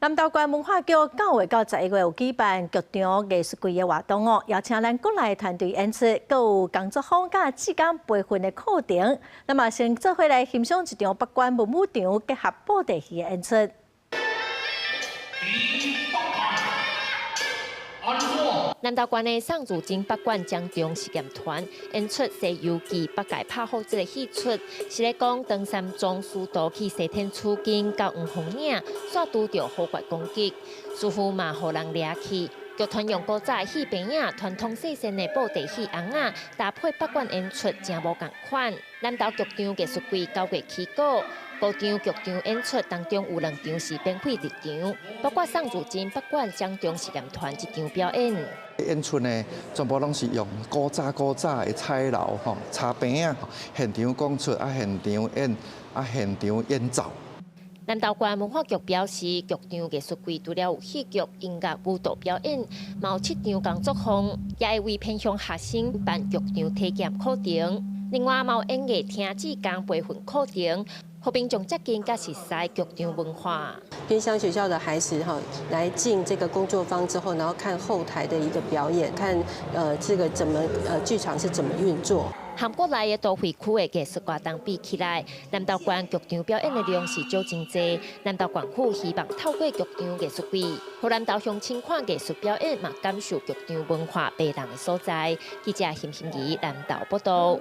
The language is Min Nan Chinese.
南投縣文化局9月到11月有舉辦劇場藝術季的活動哦，邀請咱國內團隊演出，閣有工作坊佮志工培訓的課程。那麼先做伙來欣賞一場北關文武場結合布袋戲的演出。南投縣的宋如真北管掌中實驗團演出《西遊記》八戒拍虎這个戲出，是咧講唐三藏師徒去西天取經到黃風嶺，煞拄著虎怪攻擊，師傅嘛予人掠去。劇團用古早的戲棚仔、傳統細身的布袋戲尪仔，搭配北管演出，誠無仝款。南投劇場藝術季9月起鼓，五場劇場演出當中有兩場是免費入場，包括宋如真北管掌中實驗團這場表演。演出呢，全部攏是用古早古早的彩樓吼、柴棚仔，現場講出啊，現場演啊，現場演奏。南投縣文化局表示，劇場藝術季除了有戲劇、音樂、舞蹈表演，嘛有七場工作坊，也會為偏鄉學生辦劇場體驗課程。另外，嘛有演藝廳志工培訓課程，予民眾接近佮熟悉劇場文化。偏鄉學校的孩子哈，來進這個工作坊之後，然後看後台的一個表演，看這個怎麼劇場是怎麼運作。和國內的都會區的藝術活動比起來，南投縣劇場表演的量是少真濟。南投縣府希望透過劇場藝術季，予南投鄉親看藝術表演，嘛感受劇場文化迷人的所在。記者邢心怡南投報道。